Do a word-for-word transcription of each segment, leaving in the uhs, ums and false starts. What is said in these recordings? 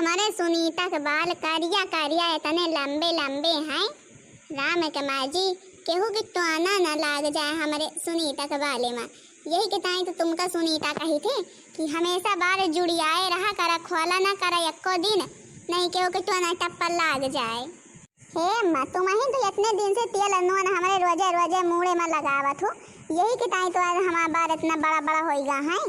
हमरे सुनीता के बाल करिया करिया इतने लंबे लंबे हैं, राम के माँ जी, केहू के टोना न लाग जाए हमरे सुनीता के बाले में। यही के ताई तो तुमका सुनीता कही थे कि हमेशा बाल जुड़ियाए रहा करा, खोला न करा एको दिन, नहीं केहू के टोना टप्पा लाग जाए। हे अम्मा, तुमहिन तो इतने दिन से तेल और नून हमरे रोजे रोजे मूड़े में लगावत हो, यही के ताई तो आज हमार बाल इतना बड़ा बड़ा होइगा है।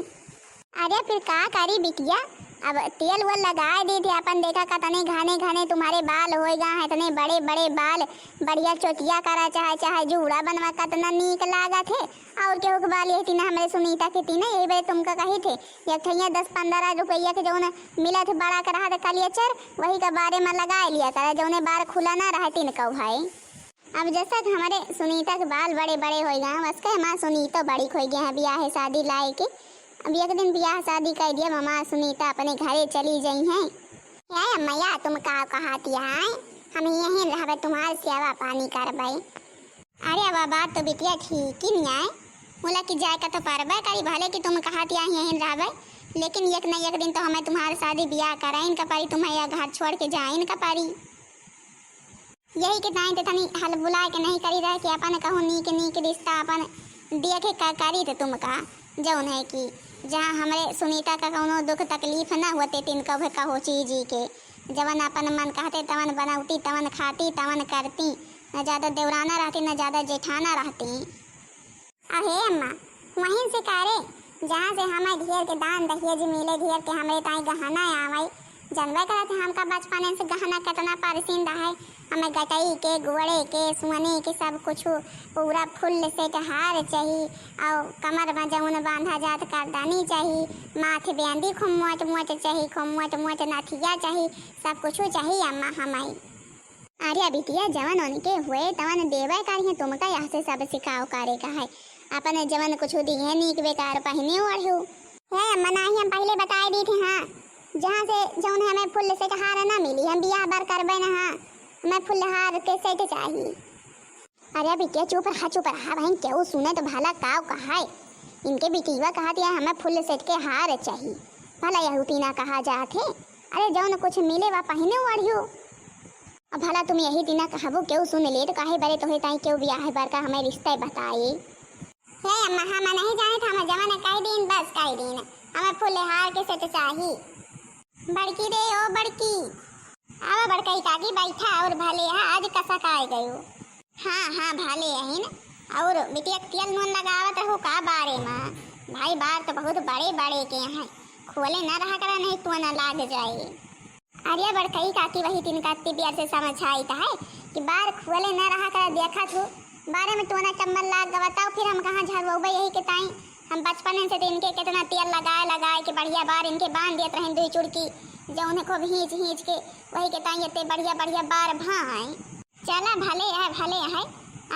अरे फिर का करी बिटिया, अब तेल वेल लगाए दी थी अपन, देखा कतने घने घने तुम्हारे बाल होइगा है, इतने बड़े बड़े बाल, बढ़िया चोटिया करा चाहे चाहे जूड़ा बनवा, कतना नीक लागत है। और केहू के बाल यही तीन हमरे सुनीता के तीन, यही बड़े तुमका कही थे, एक ठैया दस पन्द्रह रुपया के जौन मिलत है बड़ा के रहा कलियचर, वही के बारे में लगाए लिया करा, जौने बार खुला ना रहे तीन कौ भाई। अब जैसा कि हमरे सुनीता के बाल बड़े बड़े होइ गए हैं, वैसे हमार सुनीतो बड़ी होइ गए हैं बियाह शादी लाए के। अब एक दिन बियाह शादी कर दिया, हमार सुनीता अपने घरे चली जाई हैं। हे अम्मैया, तुम का कहत हैं? हम यहीं रहबे, तुम्हार सेवा पानी करबे। अरे, अब बात तो बिटिया ठीक ही नहीं आए। मुला कि जाए का तो परबे करी, भले कि तुम कहत हैं यहीं रहबे, लेकिन एक न एक दिन तो हमें तुम्हार शादी बियाह कराइन का परी, तुम्हें यह घर छोड़ के जाइन का परी। यही के ताई ते तनी हल बुलाए के नहीं करी रहे कि अपन कहूँ नीक नीक रिश्ता अपन देखे का करी ते तुमका, जौन है कि जहाँ हमरे सुनीता का कौनो दुख तकलीफ न होते, तिनका वह कहो चीज के, जवन अपन मन कहते तवन बनौती, तवन खाती, तवन करती, न ज्यादा देवराना रहती, न ज्यादा जेठाना रहती। अहे अम्मा, वहीं से करे, जहाँ से हमें ढेर के दान दहेज मिले, ढेर के हमरे ताई गहना आवे। जनबे करत है, हमका बचपने से गहना कितना पसंद है। हमें गटई के, गोड़े के, सुअने के, सब कुछ पूरा full set हार चाही, और कमर में जौन बांधा जात करदानी चाही, माथे बेंदी खूब मोट मोट चाही, खूब मोट मोट नथिया चाही, सब कुछ चाही अम्मा हमें। अरे बिटिया, जवन उनके हुए तवन देवे करिहे, तुमका यहाँ से सब सिखाव करे का है। अपन जवन कुछ दिहे नीक बेकार पहिने ओढ़ू। हे अम्मा, नाही हम पहिले बताए दी थे, हाँ, जहाँ से जौन हमें full set हार ना मिली, हम बियाह बर करबे ना, हाँ, हमें full हार के set चाही। अरे बिटिया, चुप रहा, चुप रहा बहन, केहू सुने तो भला काव कहाए। इनके बिटिया कहत है हमें full set के हार चाही, भला यहू तीना कहा जात है। अरे जौन कुछ मिले वा पहिने ओढ़ियो। अब भला तुम यही दिना कहबो, केहू सुन ले तो काहे बरे तोहे ताई केहू बियाह बर का हमें रिश्ता बताए। हे अम्मा, हम नहीं जाने था, हम जवन कह दीन, बस कह दीन, हमें full हार के set चाही। बड़की रे, ओ बड़की, आवा बड़कई काकी, बैठा और भले हा, आज कसक आए गयो। हाँ, हाँ, भले अहिन। और बिटिया के तेल नून लगावत रहू का बारे में? भाई, बार तो बहुत बड़े बड़े के हैं, खोले न रहा करा, नहीं टोना लाग जाए। अरे बड़कई काकी, वही तिनका तिबियर से समझाइत है कि बार खोले न रहा करा, देखत हो बारे में टोना चम्मल लाग गवा, तब फिर हम कहाँ झरवबे, यही के ताई हम बचपने से तो इनके कितना तेल लगाए लगाए के बढ़िया बार इनके बांध देत रहे, दुई चुड़की जौन खूब हींच हींच के, वही के ताई इतने बढ़िया बढ़िया बार भाई। चला भले है, भले है,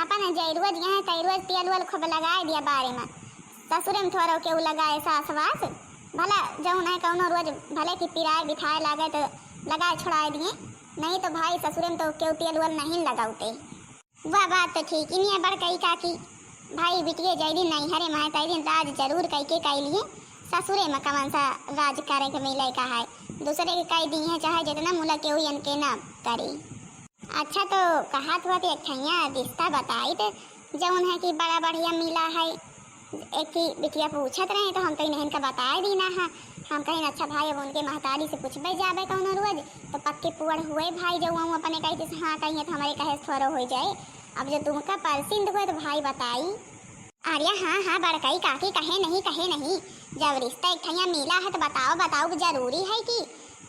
अपन जय रोज यहाँ तय रोज तेल वेल खूब लगाए दिया बारे में। ससुरे में थोड़ा केहू लगाए सास वास, भला जौन है कौनो रोज भले कि पिराए बिथाए लागे तो लगाए छोड़ाए दिए, नहीं तो भाई ससुरे में तो केहू तेल वेल नहीं लगाउते। वह बात तो ठीक ही नहीं है बड़कई काकी, भाई बिटिये जय दिन नहीं हरे माए तय दिन राज जरूर कह के कह लिए, ससुरे में कौन सा राज करे के मिले का है, दूसरे के कह दी है चाहे जितना मुला केहू इनके ना करी। अच्छा, तो कहत हुआ कि एक ठैया रिश्ता बताई, तो जौन है कि बड़ा बढ़िया मिला है। एक ही बिटिया पूछत रहे, तो हम कहीं इनका बताए दी ना है। हम कहीं, "अच्छा भाई, अब उनके महतारी से पूछबे जाबे कौनो रोज, तो पक्के पुअर हुए भाई, जो हम अपने कही जैसे हाँ कहिए, तो हमारे कहे से थोड़ो हो जाए। अब जो तुमका परसिंद हुए, तो भाई बताई।" अरे हाँ, हाँ, बड़कई काकी, कहे नहीं, कहे नहीं। जब रिश्ता एक ठैया मिला है, तो बताओ, बताओ, जरूरी है कि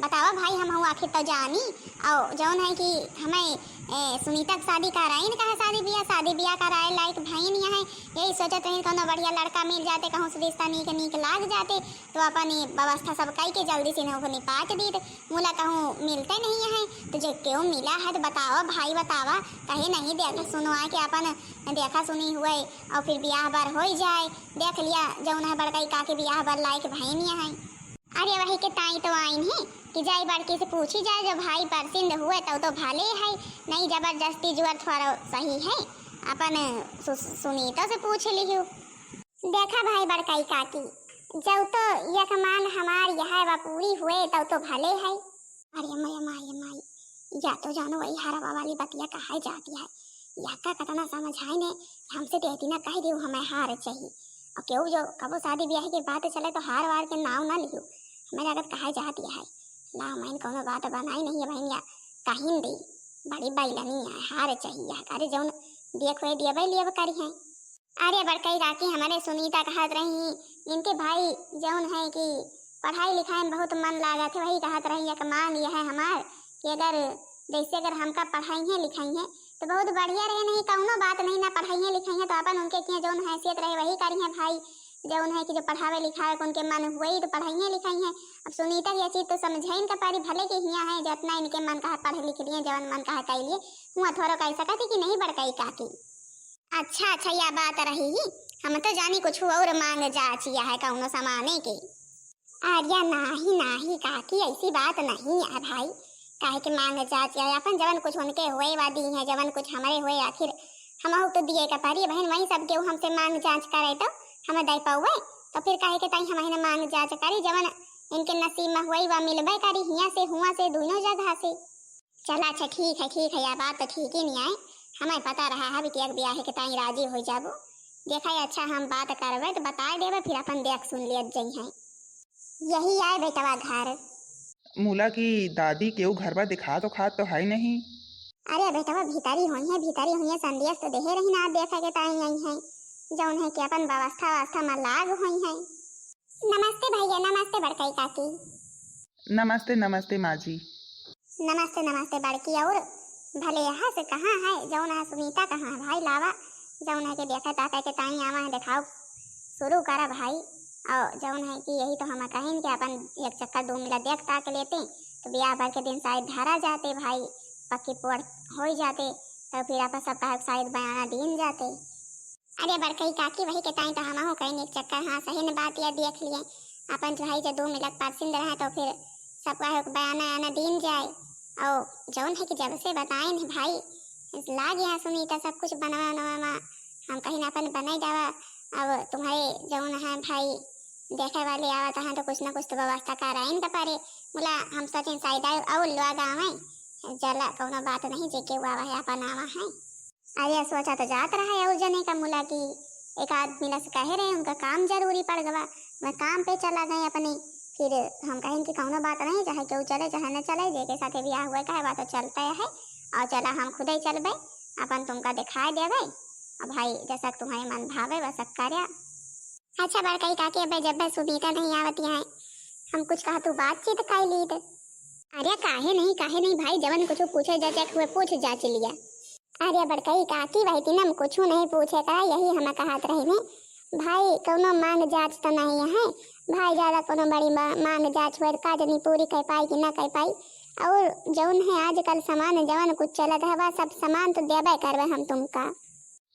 बतावा भाई, हम हूँ आखिर तो जानी। और जौन है कि हमें, ए, सुनीता के शादी कराइन, कहे शादी बियाह, शादी बियाह कराए लायक भइन यहाँ। यही सोचत रही, कौनो बढ़िया लड़का मिल जाते, कहूँ से रिश्ता नीक नीक लाग जाते, तो अपन ई व्यवस्था सब कई के जल्दी से इन्हों को निपाट दीत। मुला कहूँ मिलते नहीं है, तो जे केहू मिला है तो बतावा भाई, बतावा। कहे नहीं, देखा सुनवा के अपन देखा सुनी हुए और फिर बियाह बार हो ही जाए। देख लिया, जौन है बड़कई काकी बियाह बार लायक भइन यहाँ है। अरे वही के ताई तो आइन है कि जाई बड़की से पूछी जाए, जो भाई परसिंद हुए तब तो भले है, नहीं जबरदस्ती जुअर थोड़ा सही है, अपन सु-, सुनीतो से पूछ लिहू। देखा भाई बड़कई काकी, जब तो एक मांग हमार यह वा पूरी हुए तब तो भले है। अरे माई, माई, माई, या तो जानो वही हरवा वाली बतिया कहाई जाती है। या का कतना समझाई ने, हमसे तो इतना कह दियो हमें हार चाहिए। और केहू जो कबो शादी ब्याह की बात चले तो हार वार के नाव ना लियो, हमें लागत कहाई जाती है। ला, मैंने कोनो बात बनाई नहीं है बहनिया, कहीं दी बड़ी बैलनी है, हार चाहिए। अरे जौन देख हुए दिया भाई लिया करी है। अरे बड़कई काकी, हमारे सुनीता कहत रही, इनके भाई जौन है कि पढ़ाई लिखाई में बहुत मन लागत है, वही कहत रही, एक मांग यह है हमार कि अगर जैसे अगर हमका पढ़ाई है लिखाई है तो बहुत बढ़िया रहे, नहीं कौनो बात नहीं, ना पढ़ाई है लिखाई है तो अपन उनके किए जौन हैसियत रहे वही करी है भाई। जौन है कि जो पढ़ावे लिखावे को उनके मन हुए तो पढ़ाई है लिखाई है। अब सुनीता की ये चीज तो समझाइन का पारी, भले के हिया है जितना इनके मन कहा पढ़ लिख लिए, जौन मन कहा कर लिए, हुआ थोड़ो कह सकत है कि नहीं बड़कई काकी। अच्छा, अच्छा, या बात रही ही। हम तो जानी कुछ और मांग जाचिया है कौनो सामाने के। अरे नाही, नाही काकी, ऐसी बात नहीं है भाई। काहे के मांग जाचिया है, अपन जवन कुछ उनके हुए वा दी है, जवन कुछ हमरे हुए, आखिर हमहू तो दिए का परी बहन, वही सब केहू हमसे मांग जांच करे तो हम दे पावे, तो फिर काहे के ताई हम ही ना मांग जांच करी, जवन इनके नसीब में हुए वा मिलबे करी, हिया से हुआ से दोनों जगह से। चला अच्छा ठीक है, ठीक है, या बात तो ठीक ही नहीं आए। हमें पता रहा है बिटिया के ब्याह के ताई राजी हो जाबो। देखा ये अच्छा हम बात करबे तो बता देबे, फिर अपन देख सुन लियत जई हैं। यही आए बेटवा घर। मुला की दादी केहू घरवा दिखा तो खात तो है नहीं। अरे बेटवा भीतरी होई है, भीतरी होई है, संदेश तो देहे रही ना देखे के ताई आई है, जौन है कि अपन व्यवस्था व्यवस्था में लाग होई है। नमस्ते भैया, नमस्ते बड़कई काकी। नमस्ते, नमस्ते माँ जी। नमस्ते, नमस्ते बड़की। और भले यहाँ से कहाँ है, जौन है सुनीता कहाँ है भाई, लावा, जौन है कि देखा ताका के ताई आवा है, दिखाओ, शुरू करा भाई। और जौन है कि यही तो हम कहें कि अपन एक चक्कर दो मिला देख ताक लेते, तो ब्याह भर के दिन शायद धरा जाते भाई, पक्की पोड़ हो जाते, तो फिर अपन सब कहे शायद बयाना दीन जाते। अरे बड़कई काकी, वही के ताई तो हमहू कहीं एक चक्कर, हाँ सही न बात या देख लिए, अपन जो है जो दो मिलक परसिंद रहे तो फिर सबका एक बयाना आना दीन जाए। और जौन है कि जब से बताए न भाई, लाग यहाँ सुनीता सब कुछ बनवा उनवा मा, हम कहीं ना अपन बनाई जावा। अब तुम्हारे जौन है भाई देखे वाले आवत हैं तो कुछ ना कुछ तो व्यवस्था कराइन का परे। मुला हम सोचिन शायद और लोग आवे, जला कौनो बात नहीं, जेके आवा है अपन आवा है। अरे सोचा तो जात रहा है और जने का मुला की एक आदमी ला से कहे रहे, उनका काम जरूरी पड़ गवा, वह काम पे चला गए अपने। फिर हम कहें कि कौनो बात नहीं, चाहे केहू चले चाहे न चले, जेके साथे ब्याह हुए का है, बात तो चलता है। और चला हम खुदे चलबे, अपन तुमका दिखाए देबे। अब भाई जैसा तुम्हारे मन भावे वैसा कर्या। अच्छा बड़कई काकी, अबे जब सुनीता नहीं आवती है, हम कुछ कहा तू बातचीत कर ली तो। अरे काहे नहीं, काहे नहीं भाई, जवन कुछ पूछे जाचे हुए पूछ जाच लिया। अरे बड़कई काकी, वही तीन हम कुछ नहीं पूछे का, यही हम कहत रही ने भाई, कौनो मांग जांच तो नहीं है भाई, ज्यादा कौनो बड़ी मा-, मांग जांच हुए का जनी पूरी कर पाई कि ना कर पाई। और जौन है आजकल सामान जवन कुछ चलत है, वह सब सामान तो देबे करबे हम तुमका।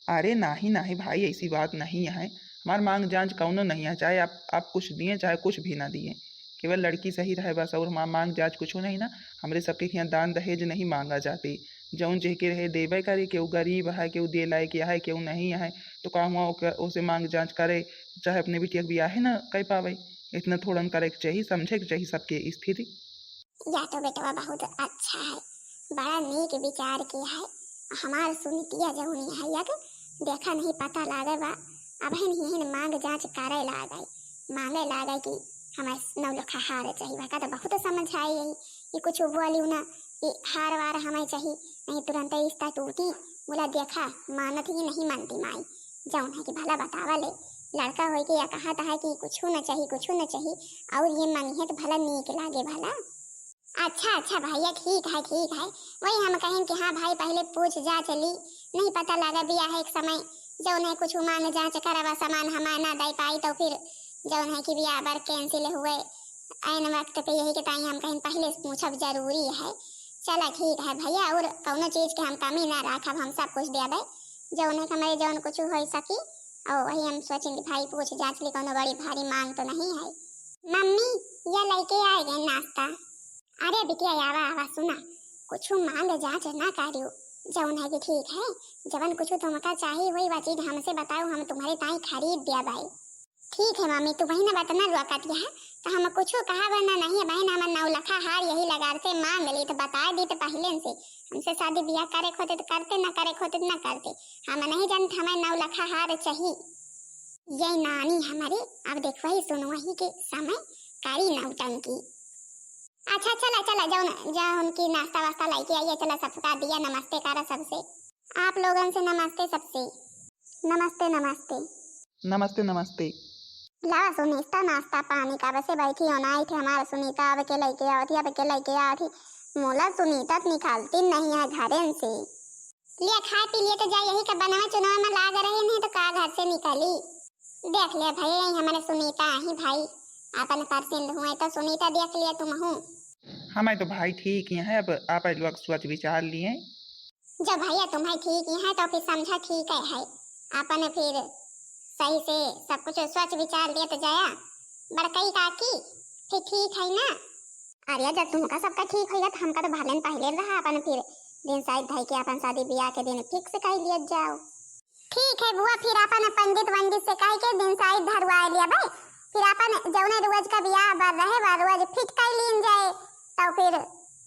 अरे नाही, नाही भाई, ऐसी बात नहीं है। हमार मांग जांच कौनो नहीं है, चाहे आप, आप कुछ दिए, चाहे कुछ भी ना दिए, केवल लड़की सही रहे बस। और हमार मांग जांच कुछो नहीं ना, हमरे सबके यहाँ दान दहेज नहीं मांगा जाते। जौन जेके रहे देबे करे, केहू गरीब है, केहू दे लायक है, केहू नहीं है, तो का हुआ ओकर, ओसे मांग जांच करे, चाहे अपने बिटिया के बियाहे ना कर पावे। इतना थोड़न करे के चाही, समझे के चाही सबके स्थिति। या तो बेटवा बहुत अच्छा है, बड़ा नीक विचार किया है। हमार सुनीतिया जौनी है यक, देखा नहीं पता लागे बा, अबहिन हिहिन मांग जांच करे लागे, मांगे लागे कि हमें नौलखा हार चाहिए। वहका तो बहुत समझ आई है कि कुछ बोली ना कि हार वार हमें चाहिए, नहीं तुरंत रिश्ता टूटी। बोला देखा, मानत ही नहीं मानती माई, जौन है कि भला बतावा ले, लड़का होई के या कहत है कि कुछ न चाहिए, कुछ न चाहिए, और ये मांगी है तो भला नीक लागे भला। अच्छा, अच्छा भैया, ठीक है, ठीक है। वही हम कहें कि हाँ भाई, पहले पूछ जांच ली, नहीं पता लगा बियाह एक समय, जौन है कुछ मांग जांच करवा, सामान हमार ना दे पाई, तो फिर जौन है कि बियाह बर cancel हुए। ऐन वक्त पे यही के ताई हम कहें पहले पूछब जरूरी है। चला ठीक है भैया, और कौनो चीज के हम कमी ना रखब, हम सब कुछ देबे, जौन है कि हमारे जौन कुछ हो सकी। और वही हम सोचें कि भाई पूछ जांच ली, कौनो बड़ी भारी मांग तो नहीं है। मम्मी, ये लेके आए गए नाश्ता। अरे बिटिया, आवा, आवा, सुना, कुछ मांग जांच ना करियो, जौन है कि ठीक है, जवन कुछ तुमका चाहिए हुई, वह चीज हमसे बताओ, हम तुम्हारे ताई खरीद दिया बाई। ठीक है मामी, तू बहिन अब अतना रोकत यह, तो हम कुछो कहब ना नहीं, बहिन हमर नौलखा हार यही लगारते मांग ली, तो बताए दी तो पहिले से, हमसे शादी बियाह करे खोते तो करते, ना करे खोते तो ना करते, हम नहीं जानत हमें नौलखा हार चाही। ये नानी हमारे अब देखवही सुनवही के समय करी नौटंकी। अच्छा चला चला, जाओ ना, जा उनकी नाश्ता वास्ता लेके आइए, चला सबका दिया नमस्ते करा सबसे, आप लोगन से नमस्ते सबसे, नमस्ते नमस्ते। नमस्ते नमस्ते। ला सुनीता नाश्ता पानी का बसे बैठी हो ना, इथे हमारा सुनीता अब के लेके आवत ही, अब के लेके आवत ही, मोला सुनीता त निकालती नहीं है घरेन से। लिया खाए पी लिए तो जा, यही का बनवा चुनवा में लाग रहे नहीं तो का घर से निकली। देख लिया भाई, यही हमारे सुनीता आही भाई, अपन परसिंद हुए तो सुनीता देख लिया तुम हूँ। हमें तो भाई ठीक ही है, अब आप लोग सोच विचार लिए। जब भैया तुम्हें ठीक ही है तो फिर समझा ठीक है, है अपन फिर सही से सब कुछ सोच विचार लिए तो जाया बड़कई काकी, फिर ठीक है ना। अरे जब तुमका सबका ठीक होइगा तो हमका तो भलन पहले रहा, अपन फिर दिन साइड धई के अपन शादी ब्याह के दिन फिक्स कर लिया जाओ। ठीक है बुआ, फिर अपन पंडित वंडित से कह के दिन साइड धरवा लिया भाई, फिर अपन जौने रोज का ब्याह बर रहे बर रोज फिट कर लीन जाए, तो फिर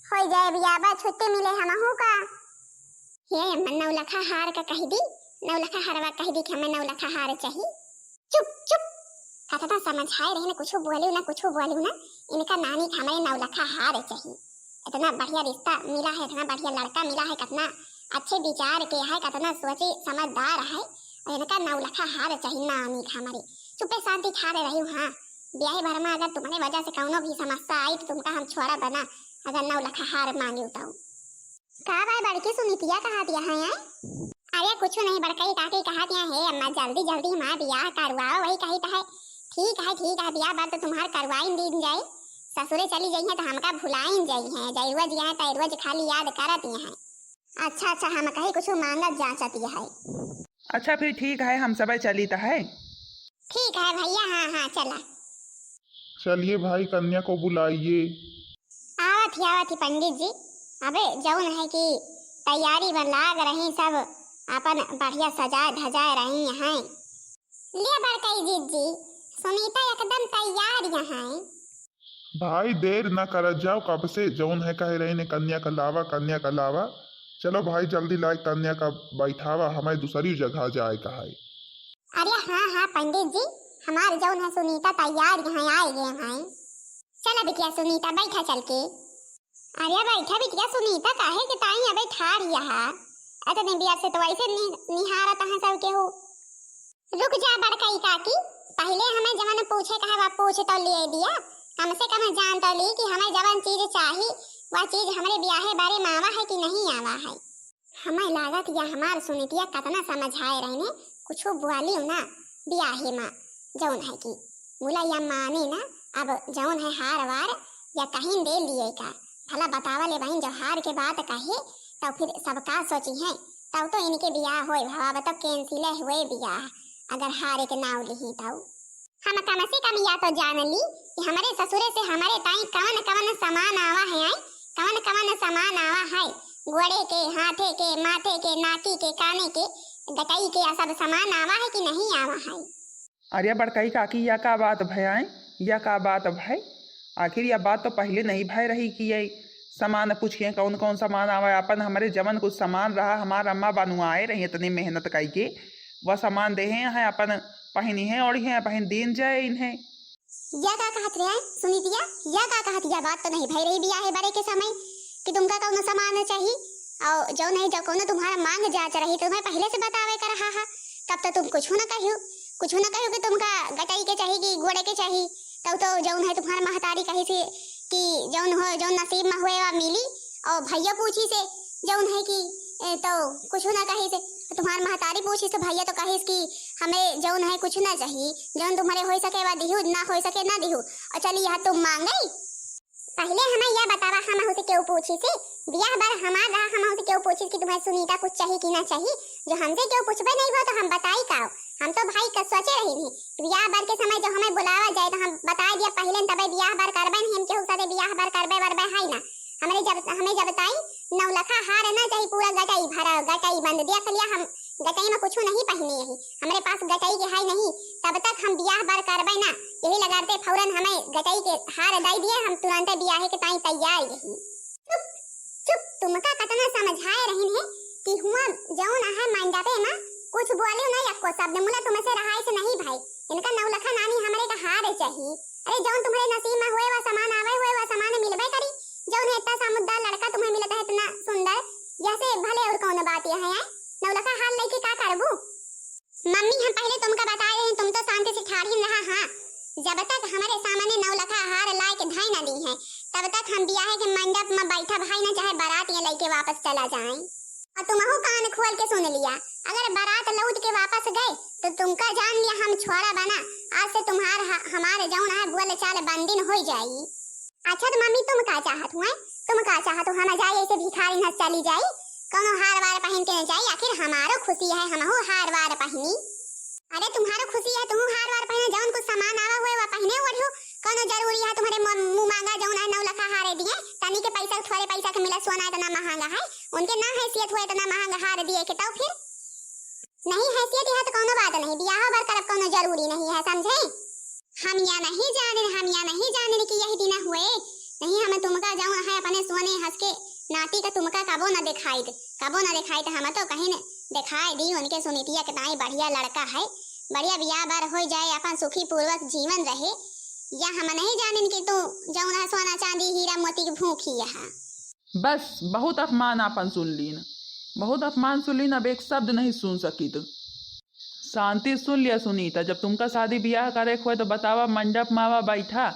हो जाए ब्याह बा, छुट्टी मिले हमहू का। हे अम्मा, नौलखा हार का कह दी, नौलखा हरवा कह दी कि हमें नौलखा हार चाही। चुप चुप, कतना समझाए रही ना, कुछ बोलू ना, कुछ बोलू ना, इनका नानी का हमें नौलखा हार चाही। इतना बढ़िया रिश्ता मिला है, इतना बढ़िया लड़का मिला है, कितना अच्छे विचार के है, कितना सोची समझदार है, और इनका नौलखा हार चाही नानी का हमारे। चुपे शांति ठाड़े रही। हाँ, ब्याहे भर में अगर तुम्हारे वजह से कौनो भी समस्या आई तो तुमका हम छोड़ा बना, अगर नौलखा हार मांगी तो। का भाई बड़की सुनीतिया कहा दिया है, हैं? अरे कुछ नहीं बड़कई काकी कहा दिया है अम्मा, जल्दी जल्दी हमार ब्याह करवाओ, वही कही तो है। ठीक है ठीक है, ब्याह बर तो तुम्हार करवाइन दीन जाए, ससुरे चली जाई है तो हमका भुलाइन जाई है, जैरुआ जी है तैरुआ जी खाली याद करत ही है। अच्छा अच्छा, हम कही कुछ मांगत जांचत ही है। अच्छा फिर ठीक है, हम सबे चली तो है। ठीक है भैया, हाँ हाँ चला। चलिए भाई, कन्या को बुलाइए। आवत ही, आवत ही पंडित जी। अबे जौन है कि तैयारी में लाग रही सब, अपन बढ़िया सजाए धजाए रही हैं। ले बड़कई जीजी, सुनीता एकदम तैयार यहाँ है। भाई देर न करत जाओ, कब से जौन है कहे रही ने कन्या का लावा, कन्या का लावा। चलो भाई जल्दी लाए कन्या का बैठावा, हमें दूसरी जगह जाए का है। अरे हाँ हाँ पंडित जी, हमार जौन है सुनीता तैयार यहाँ आए गए हैं। चला बिटिया सुनीता, बैठा चल के। अरे बैठा बिटिया सुनीता, काहे के ताई अबे ठाड़ यहाँ? अतने बियर से तो वैसे नि-, निहारत हैं सब केहू। रुक जा बड़कई काकी, पहिले हमें जवन पूछे कहे वा पूछ तो लिए दिया, कम से कम जान तो ली कि हमें जवन चीज चाही, वह चीज हमरे ब्याहे बारे में आवा है कि नहीं आवा है। हमें लागत या हमार सुनितिया कतना समझाए रहने, कुछो बोली ना बियाहे मा, जौन है कि मुला या माने ना, अब जौन है हार वार या कहीं दे लिए का, भला बतावा ले बहिन, जो हार के बात कहे तो फिर सबका सोची है, तब तो इनके बियाह होए, भवा तो कैंसिल हुए बियाह, अगर हारे के नाव लिही तब। हम कम से कम या तो जान ली कि हमरे ससुरे से हमरे ताई कवन कवन सामान आवा है, आई कवन कवन सामान आवा है, गोड़े के, हाथे के, माथे के, नाकी के, काने के, गटई के, आ सब सामान आवा है कि नहीं आवा है। अरे बड़कई काकी, या का बात भय आई, या का बात भय? आखिर या बात तो पहिले नहीं भय रही कि ये सामान पूछिए कौन कौन सामान आवा है। अपन हमरे जवन कुछ सामान रहा, हमार अम्मा बनवाए रही इतनी मेहनत कई के, वह सामान देहे हैं, अपन पहिनी है, ओढ़ी है, पहिन दीन जाए इन्हें। या का कहत रहे सुनितिया, या का कहत, या बात तो नहीं भय रही बियाहे बरे के समय कि तुमका कौनो सामान चाही, और जौन है जब कौनो तुम्हारा मांग जाच रही तो तुम्हें पहिले से बतावे का रहा हा, तब तो तुम कुछ ना कहियो, कुछ ना कहियो कि तुमका गटई के चाही कि गोड़े के चाही, तब तो जौन है तुम्हार महतारी कही से कि जौन हो, जौन नसीब में हुए वा मिली, और भैया पूछी से जौन है कि ए, तो कुछ ना कही से, तुम्हार महतारी पूछी से भैया तो कहिस कि हमें जौन है कुछ ना चाही, जौन तुम्हारे हो सके वा दिहू, ना हो सके ना दिहू, और चली यह तुम मांगई। पहिले हमें यह बतावा, हम से क्यों पूछी से, बियाह बर हमार रहा, हम से क्यों पूछी कि तुम्हें सुनीता कुछ चाही कि ना चाही? जो हमसे क्यों पूछबे नहीं हुआ तो हम बताई का? हम तो भाई का सोचे रही नहीं, बियाह बर के समय जो हमें बुलावा जाए तो हम बताए दिया पहिले, तबे बियाह बर करबे नहीं, हम केहू साथे बियाह बर करबे वरबे है ना। हमरे जब, हमें जब ताई नौलखा हार ना चाही, पूरा गटई भरा, गटई बंद दिया खलिया, हम गटई में कुछो नहीं पहिने यही, हमरे पास गटई के है नहीं, तब तक हम बियाह बर करबै ना। यही लगाते फौरन हमें गटई के हार दई दिए, हम तुरंते बियाहे के ताई तैयार यही। चुप, चुप, तुमका कतना समझाए रहिन है कि हुआ जौन है मंडपे में कुछ बोले ना, एको शब्द मुला तुमसे रहाई से नहीं भाई। इनका नौलखा नानी हमरे का हार चाहिए। अरे जौन तुम्हरे नसीब में होए वा समान आवे, होए वा समान मिलबे करी। जौन है इतना समझदार लड़का तुम्हें मिलत है, इतना सुंदर, जैसे भले और कौन बात यह है, नौलखा हार लेके का करबू? मम्मी, हम पहले तुमका बताए रहे, तुम तो शांति से ठाढ़ी रहा। हाँ, जब तक हमरे सामने नौलखा हार लाए के धई न दी है, तब तक हम बियाहे के मंडप में बैठा भाई ना, चाहे बारात ये लेके वापस चला जाए। और तुमहू कान खोल के सुन लिया, अगर बारात लौट के वापस गए तो तुमका जान लिया हम छोड़ा बना। आज से तुम्हार ह-, हमारे जौन है बोल चाल बंदिन हो जाई। अच्छा तो मम्मी, तुम का चाहत हुए? तुम का चाहत हो? हम जाए ऐसे भिखारी न चली जाई, कौनो हार वार पहन के न जाई? आखिर हमारो खुशी है, हमहू हार वार पहनी। अरे तुम्हारो खुशी है, तुम हार वार पहने, जौन कुछ सामान आवा हुए वा पहने ओढ़ो। कौनो जरूरी है तुम्हारे मु-, मुँह मांगा जौन है नौलखा हारे दिए? तनी के पैसा, थोड़े पैसा के मिला सोना इतना महंगा है, उनके ना हैसियत हुए इतना महंगा हार दिए के। तो फिर नहीं हैसियत है तो कौनो बात नहीं, बियाह बर करब कौनो जरूरी नहीं है, समझे? हम या नहीं जाने, हम या नहीं जाने कि यही दिन हुए। नहीं, हम तुमका जौन है अपने सोने हंस के नाती का तुमका कबो न दिखाई दे, कबो न दिखाई दे। हम तो कहीं न दिखाई दी उनके सुनीतिया के ताई बढ़िया लड़का है, बढ़िया बियाह बर हो जाए, अपन सुखी पूर्वक जीवन रहे। या हम नहीं जानिन कि तू जौन है सोना चांदी हीरा मोती की भूखी यहाँ। बस, बहुत अपमान आपन सुन लीन, बहुत अपमान सुन लीन, अब एक शब्द नहीं सुन सकित। शांति सुन लिया सुनीता, जब तुमका शादी बियाह करे के होए तो बतावा, मंडप में आवा बैठा,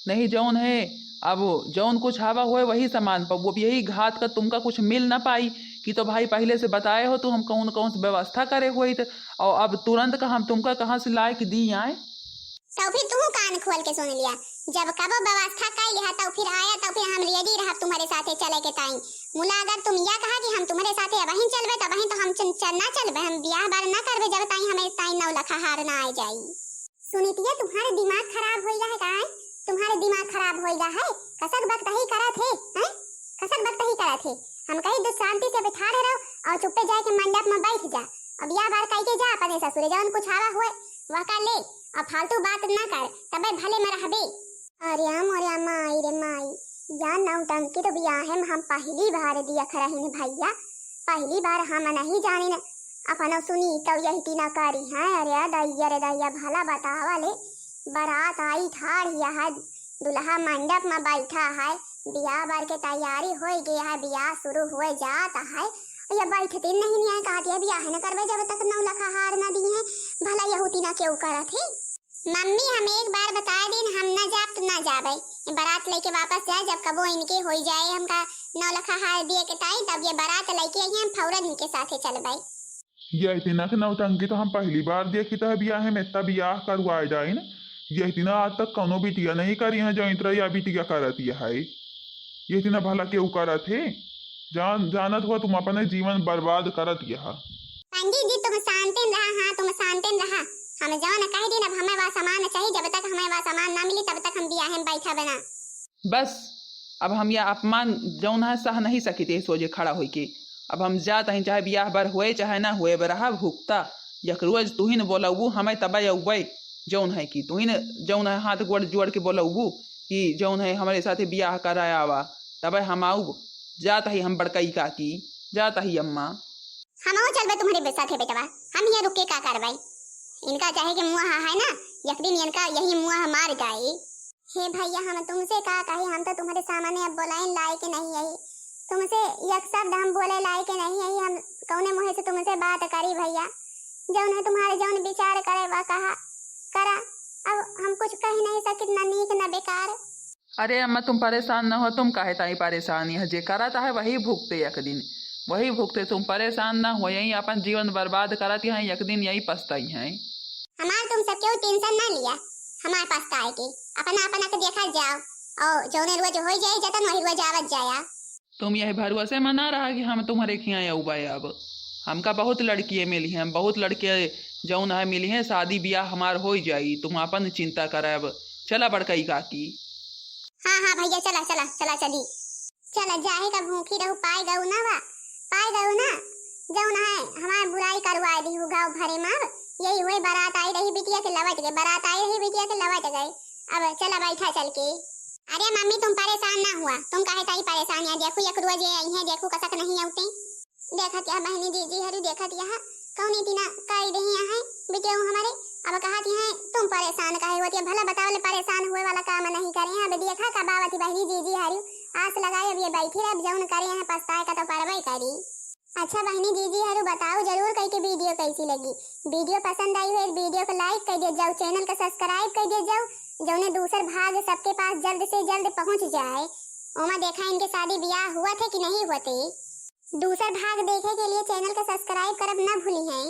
नहीं जौन है अब जौन कुछ हवा होए वही सामान पर, वो भी यही घात का तुमका कुछ मिल ना पाई कि तो भाई पहले से बताए हो तो हम कौन कौन सी व्यवस्था करे होइत, और अब तुरंत का हम तुमका कहाँ से लाए के दी आए? तो फिर तू कान खोल के सुन लिया, जब कबो व्यवस्था कर लिया तो फिर आया तो फिर हम ready रहब तुम्हारे साथे चले के ताई। मुला अगर तुम या कहा कि हम तुम्हारे साथे अबहिन चलबे तो अबहिन तो हम चल, चल ना चलबे, हम बियाह बार ना करबे जब ताई हमें ताई नौलखा हार ना आ जाई। सुनीतिया, तुम्हारे दिमाग खराब होइगा है का? तुम्हारे दिमाग खराब होइगा है? कसक बकतही करत है, हैं? कसक बकतही करत है। हम कही दो शांति से बैठा रहो और चुप्पे जाए के मंडप में बैठ जा। अब या बार कह के जा अपने ससुरे, जौन कुछ आवा हुए वह कर ले, और फालतू बात ना कर, तबे भले में रहबे। अरे मोरे माई रे माई, या नौटंकी तो बियाहे में हम पहली बार दियख रहिन भैया, पहली बार हम नहीं जानिन। अपनो सुनीता यही तीना करी हैं। अरे दैया रे दैया, भला बतावा ले, बारात आई ठाढ़ हिया है, दुल्हा मंडप में बैठा है, बियाह बर के तैयारी होई गई है, बियाह शुरू होए जात है, या बैठते नहीं, नहीं कहती है बियाह न करबे जब तक नौलखा हार न दी है। भला यहू तीना केहू करत है? मम्मी, हम एक बार बताए दिन, हम ना जाब तो ना जाबे। बारात लेके वापस जाए, जब कबो इनके होई जाए हमका नौलखा हार दिए के ताई, तब ये बारात लेके आई, हम फौरन इनके साथे चलबे। ये इतना के नौटंकी तो हम पहली बार देखी तो है बियाहे में, इतना बियाह करवाए जाए ना। ये इतना आज तक कौनो बिटिया नहीं करी है जो इतना या बिटिया करत ये है। ये इतना भला केहू करत है? जान, जानत हुआ तुम अपने जीवन बर्बाद करत ये है। पंडित जी, तुम शांतिन रहा, हाँ, तुम शांतिन रहा। हम जौन कह दिन, अब हमें वा सामान चाहिए, जब तक हमें वा सामान ना मिली, तब तक हम बियाहे में बैठा बना। बस, अब हम यह अपमान जौन है सह नहीं सकित, यही सोझे खड़ा होइके। अब हम जात हई, चाहे बियाह बर होए, चाहे ना होए, अब रहा भुगता। एक रोज तुहिन बोलबू हमें, तब अउबे, जौन है कि तुहिन जौन है हाथ गोड़ जोड़ के बोलबू कि जौन है हमरे साथे बियाह कराए आवा, तब हम आउब। जात हई हम बड़कई काकी, जात हई अम्मा। हमहू चलबे तुम्हरे बे-, साथे बेटवा, हम यहाँ रुक के का करबे? इनका चाहे के मुँह है ना, एक दिन इनका यही मुँह मार जाए। हे भैया, हम तुमसे का कही, हम तो तुम्हरे सामने अब बोलाइन लायक नहीं है, तुमसे एक शब्द हम बोले लायक नहीं है, हम कौने मुँह से तुमसे बात करी भैया? जौन है तुम्हारे जौन विचार करे वा कहा करा, अब हम कुछ कह नहीं सकित, ना नीक ना बेकार। अरे अम्मा, तुम परेशान न हो, तुम काहे ताई परेशान? यह जे करत है वही भुगते एक दिन, वही भुगते। तुम परेशान न हो, यही अपन जीवन बर्बाद करत हैं, एक दिन यही पछताई हैं। हमार तुम सब केहू tension ना लिया, हमार पछताए के, अपना अपना के देखा जाओ, और जौने रोज हो जाए जतन वही रोज आवत जाया। तुम यह भरोसे में ना रहा कि हम तुम्हरे खियाँ अउबे अब। हमका बहुत लड़किए मिली हैं, बहुत लड़के जौन है मिली हैं, शादी बियाह हमार हो जाई, तुम अपन चिंता करब। चला बड़कई काकी। हाँ, हाँ भैया, चला, चला, चला, चली। चला, जाहे का भूखी रहू, पाए गऊ ना बा, पाए गऊ ना। जौन है हमार बुराई करवाए दिहू गाँव भरे मा। अब यही हुए, बारात आई रही बिटिया के लवट गए, बारात आई रही बिटिया के लवट गए। अब चला बैठा चल के। अरे मम्मी, तुम परेशान ना हुआ, तुम काहे ताई परेशान या? देखू एक रोज ये आई है, देखू कसक नहीं आउते। देखत यह बहनी जीजी हरू, देखत यह कौन इतना कई रही है बिटिया हमारे। अब कहत है तुम परेशान काहे होती है? भला बताओ ले, परेशान हुए वाला काम नहीं करे हैं। अब देखा कब आवत ही बहनी जीजी हरू, आस लगाए अब ये बैठी रहे, अब जौन करे हैं पछताए का तो परवाही करी। अच्छा बहनी जीजी हरू बताओ जरूर कई के वीडियो कैसी लगी। वीडियो पसंद आई हो, वीडियो को like कर दिया जाओ, चैनल का सब्सक्राइब कर दिया जाओ, जौने दूसर भाग सबके पास जल्द से जल्द पहुँच जाए। ओमा देखा इनके शादी ब्याह हुआ थे कि नहीं हुआ थे। दूसर भाग देखे के लिए चैनल का सब्सक्राइब करब ना भूली हैं।